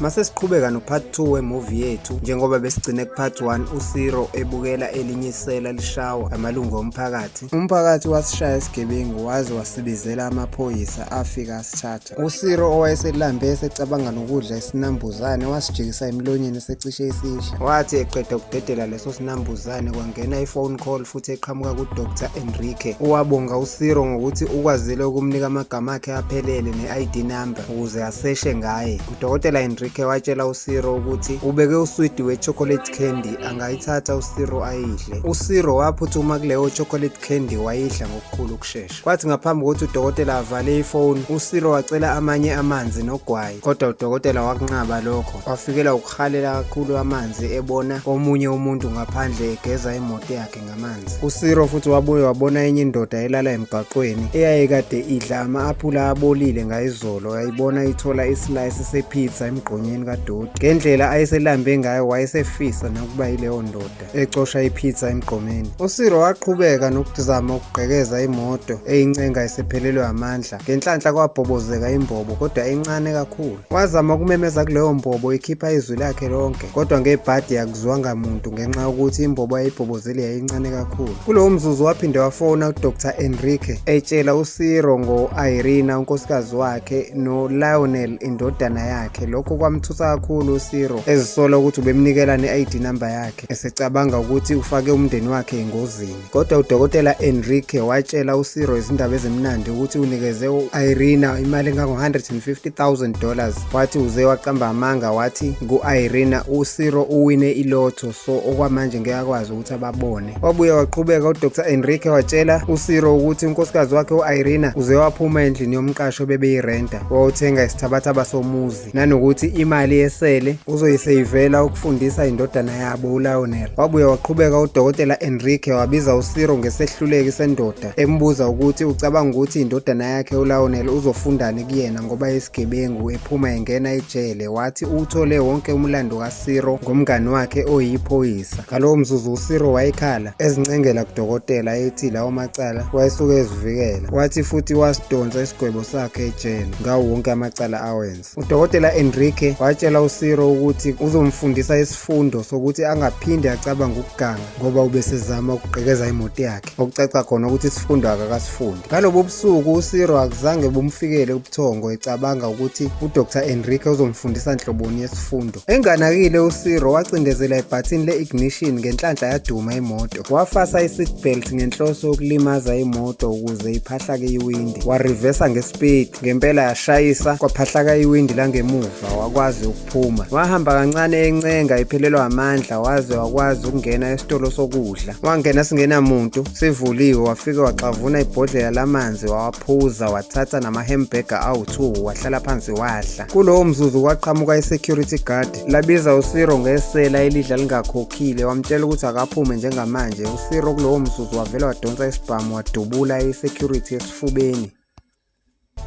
Mase siqhubeka no-part 2 wemovie yethu, njengoba besigcine ku-part 1, uSiro ebukela elinye isela lishawa amalungu omphakathi. Umphakathi wasishaya isigebengu waze wasibizela amaphoyisa afika asithatha. USiro owayeselambe esecabanga nokudla isinambuzane wasijikisa emlonyeni esecishe isidla. Wathi eqeda ukudedela leso sinambuzane kwangena i-phone call futhi eqhamuka kuDr Enrique. Wabonga uSiro ngokuthi ukwazile ukumnika amagama akhe aphelele ne-ID number ukuze aseshe ngaye. Udokotela Enrique watshela uSiro ukuthi ubeke uswidi we-chocolate candy angayithatha uSiro ayidle. USiro waphuthuma kuleyo chocolate candy wayidla ngokukhulu ukushesha. Kwathi ngaphambi kokuthi udokotela avale ifoni, uSiro wacela amanye amanzi nogwayi, kodwa udokotela wakunqaba lokho. Wafikela ukuhalela kakhulu amanzi ebona omunye umuntu ngaphandle egeza imoto yakhe ngamanzi. USiro futhi wabuye wabona enye indoda elala emgwaqweni eyayikade idla ama-aphula abolile ngayizolo, wayibona ithola islice sepizza emgqonyeni kadoti. Ngendlela ayeselambe ngayo wayesefisa nokuba yileyo ndoda ecosha ipizza emgqomeni. USiro waqhubeka nokuzama ukugqekeza imoto eyincenga esephelelwe amandla. Ngenhlanhla kwabhobozeka imbobo kodwa encane kakhulu. Wazama ukumemeza kuleyo mbobo ikhipha izwi lakhe lonke, kodwa ngebhadi akuzwanga muntu ngenxa yokuthi imbobo ayibhobozele yayincane kakhulu. Kulowo mzuzu waphinde wafona uDr Enrique etshela uSiro ngo-Irina unkosikazi wakhe noLionel indodana yakhe. Lokho kwamthusa kakhulu uSiro ezisola ukuthi ubemnikela ne-ID number yakhe esecabanga ukuthi ufake umndeni wakhe engozini. Kodwa udokotela Enrique watshela uSiro izindaba ezimnandi ukuthi unikeze u-Irina imali engango-$150,000. Wathi uze waqamba amanga wathi ku-Irina uSiro uwine ilotho, so okwamanje ngeke akwazi ukuthi ababone. Wabuye waqhubeka uDr Enrique watshela uSiro ukuthi unkosikazi wakhe u-Irina uze waphuma endlini yomqasho bebeyirenta wawuthenga isithabathaba somuzi, nanokuthi imali esele uzoyiseyivela ukufundisa indodana yabo uLionel. Wabuye waqhubeka udokotela Enrique wabiza uSiro ngesehluleki sendoda, embuza ukuthi ucabanga ukuthi indodana yakhe uLionel uzofundani kuyena ngoba isigebengu ephuma engena ejele. Wathi uwuthole wonke umlando kaSiro ngomngani wakhe oyiphoyisa. Ngalowo mzuzu uSiro wayekhala ezincengela kudokotela ethi lawo macala wayesuke ezivikela. Wathi futhi wasidonsa isigwebo sakhe ejele ngawo wonke amacala awenza. Udokotela Enrique watshela uSiro ukuthi uzomfundisa isifundo sokuthi angaphinde acabange ukuganga ngoba ubesezama ukugqekeza imoto yakhe, okucaca khona ukuthi isifundo akakasifundi. Ngalobo busuku uSiro akuzange bumfikele ubuthongo ecabanga ukuthi uDr Enrique uzomfundisa nhloboni yesifundo. Enganakile uSiro wacindezela ibhathini le-ignition, ngenhlanhla yaduma imoto. Wafasa i-seatbelt ngenhloso yokulimaza imoto ukuze iphahlake iwindi. Warivesa ngespeed, ngempela yashayisa kwaphahlaka iwindi langemuva, wakwazi ukuphuma. Wahamba kancane encenga ephelelwa amandla waze wakwazi ukungena esitolo sokudla. Wangena singenamuntu, sivuliwe, wafike waxavuna ibhodlela lamanzi wawaphuza, wathatha nama-hamburger awu-2 wahlala phansi wadla. Kulowo mzuzu kwaqhamuka i-security guard labiza uSiro ngesela elidla lingakhokhile, wamtshela ukuthi akaphume njengamanje. USiro kulowo mzuzu wavele wadonsa isibhamu wadubula i-security esifubeni.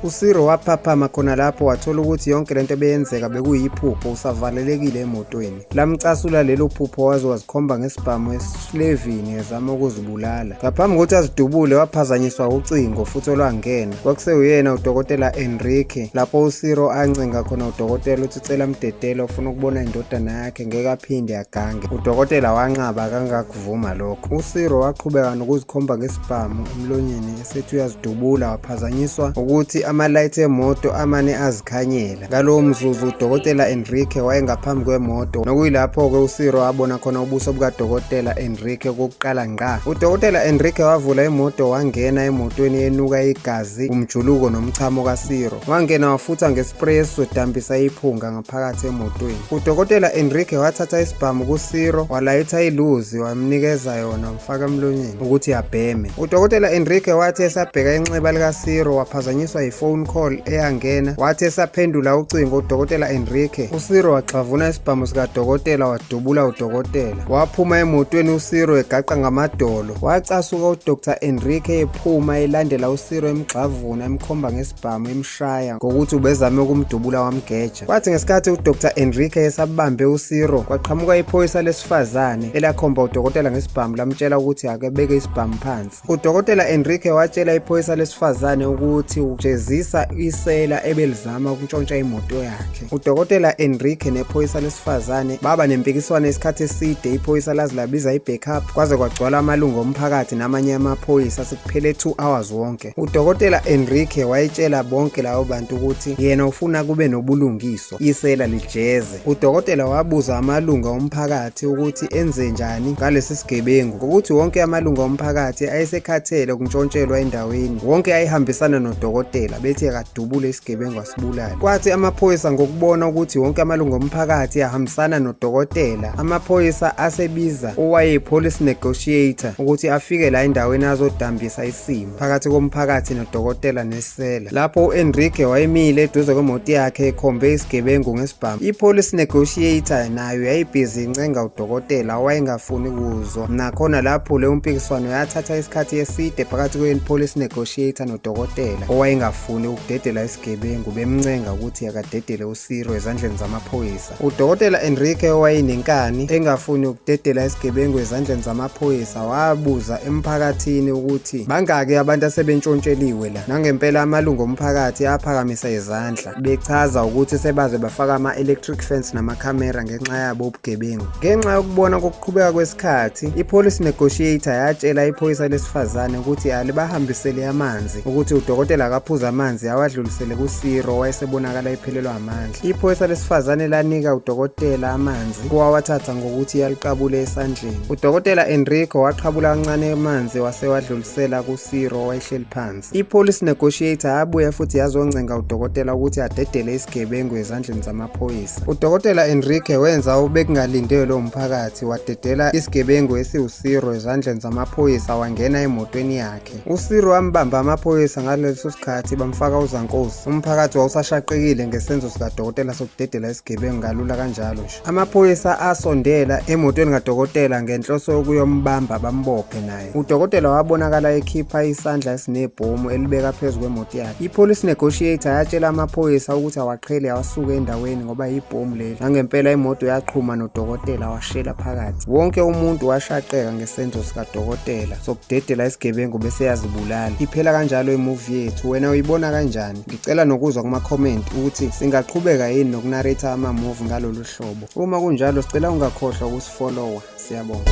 USiro waphaphama khona lapho wathola ukuthi yonke lento ebeyenzeka bekuyiphupho, usavalelekile emotweni. Lamcasula lelo phupho waze wazikhomba ngesibhamu esilevini ezama ukuzibulala. Ngaphambi kokuthi azidubule waphazanyiswa ucingo futhi olwangena. Kwakusewuyena udokotela Enrique lapho uSiro ancenga khona udokotela ukuthi ucela amdedele ufuna ukubona indodana yakhe ngeke aphinde agange. Udokotela wanqaba kangakuvuma lokho. USiro waqhubeka nokuzikhomba ngesibhamu emlonyeni esethi uyazidubula, waphazanyiswa ukuthi ama-light emoto amane azikhanyela. Ngalowo mzuzu udokotela Enrique wayengaphambi kwemoto, nokuyilapho-ke uSiro abona khona ubuso bukadokotela Enrique kokuqala ngqa. Udokotela Enrique wavula imoto wangena emotweni enuka igazi, umjuluko nomchamo kaSiro. Wangena wafutha ngespray esizodambisa iphunga ngaphakathi emotweni. Udokotela Enrique wathatha isibhamu kuSiro walayitha iluzi wamnikeza yona wamfaka emlonyeni ukuthi abheme. Udokotela Enrique wathi esabheka inxeba likaSiro waphazanyiswa yi-phone call eyangena. Wathi esaphendula ucingo udokotela Enrique, uSiro waxavuna isibhamu sikadokotela wadubula udokotela. Waphuma emotweni uSiro egaqa ngamadolo. Wacasuka uDr Enrique ephuma elandela uSiro emgxavuna emkhomba ngesibhamu emshaya ngokuthi ubezame ukumdubula wamgeja. Kwathi ngesikhathi uDr Enrique esabambe uSiro kwaqhamuka iphoyisa lesifazane elakhomba udokotela ngesibhamu lamtshela ukuthi akebeke isibhamu phansi. Udokotela Enrique watshela iphoyisa lesifazane ukuthi ujezisa wajezisa isela ebelizama ukuntshontsha imoto yakhe. Udokotela Enrique nephoyisa lesifazane baba nempikiswano isikhathi eside. Iphoyisa laze labiza i-backup, kwaze kwagcwala amalungu omphakathi namanye amaphoyisa, sekuphele 2 hours wonke. Udokotela Enrique wayetshela bonke labo bantu ukuthi yena ufuna kube nobulungiswa, isela lijeze. Udokotela wabuza amalunga omphakathi ukuthi enze njani ngalesi sigebengu, ngokuthi wonke amalunga omphakathi ayesekhathele ukuntshontshelwa endaweni. Wonke ayehambisana nodokotela bethi akadubule isigebengu asibulale. Kwathi amaphoyisa ngokubona ukuthi wonke amalunga omphakathi ahambisana nodokotela, amaphoyisa asebiza owayeyi-police negotiator ukuthi afike la endaweni azodambisa isimo phakathi komphakathi nodokotela nesela. Lapho u-Enrique wayemile eduze kwemoto yakhe ekhombe isigebengu ngesibhamu. I-police negotiator nayo yayibhizi incenga udokotela owayengafuni kuzwa. Nakhona lapho leyo mpikiswano yathatha isikhathi eside phakathi kwe-police negotiator nodokotela owayengafuni ukudedela isigebengu, bemncenga ukuthi akadedele uSiro ezandleni zamaphoyisa. Udokotela Enrique owayenenkani engafuni ukudedela isigebengu ezandleni zamaphoyisa wabuza emphakathini ukuthi bangaki abantu asebentshontsheliwe la. Nangempela amalungu omphakathi aphakamisa izandla bechaza ukuthi sebaze bafaka ama-electric fence namakhamera ngenxa yabo ubugebengu. Ngenxa yokubona kokuqhubeka kwesikhathi, i-police negotiator yatshela iphoyisa lesifazane ukuthi alibahambisele amanzi, ukuthi udokotela akaphuze amanzi awadlulisele kuSiro owayesebonakala ephelelwa amandla. Iphoyisa lesifazane lanika udokotela amanzi kowawathatha ngokuthi yaliqabule esandleni. Udokotela Enrico waqhabula kancane amanzi wasewadlulisela kuSiro owayehleli phansi. I-police negotiator yabuya futhi yazoncenga udokotela ukuthi adedele isigebengu ezandleni zamaphoyisa. Udokotela Enrique wenza obekungalindelwe umphakathi, wadedela isigebengu esiwuSiro ezandleni zamaphoyisa wangena emotweni yakhe. USiro wambamba amaphoyisa ngaleso sikhathi bamfaka uzankosi. Umphakathi wawusashaqekile ngesenzo sikadokotela sokudedela isigebengu kalula kanjalo nje. Amaphoyisa asondela emotweni kadokotela ngenhloso yokuyombamba bambophe naye. Udokotela wabonakala ekhipha isandla esinebhomu elibeka phezu kwemoto yakhe. I-police negotiator yatshela amaphoyisa ukuthi awaqhele awasuke endaweni ngoba yibhomu leli. Nangempela imoto yaqhuma nodokotela washela phakathi. Wonke umuntu washaqeka ngesenzo sikadokotela sokudedela isigebengu bese yazibulala. Iphela kanjalo imovie yethu. Wena uyibona kanjani? Ngicela nokuzwa kuma-comment ukuthi singaqhubeka yini nokunarrate ama-movie ngalolu hlobo. Uma kunjalo sicela ungakhohlwa ukusifollowa. Siyabonga.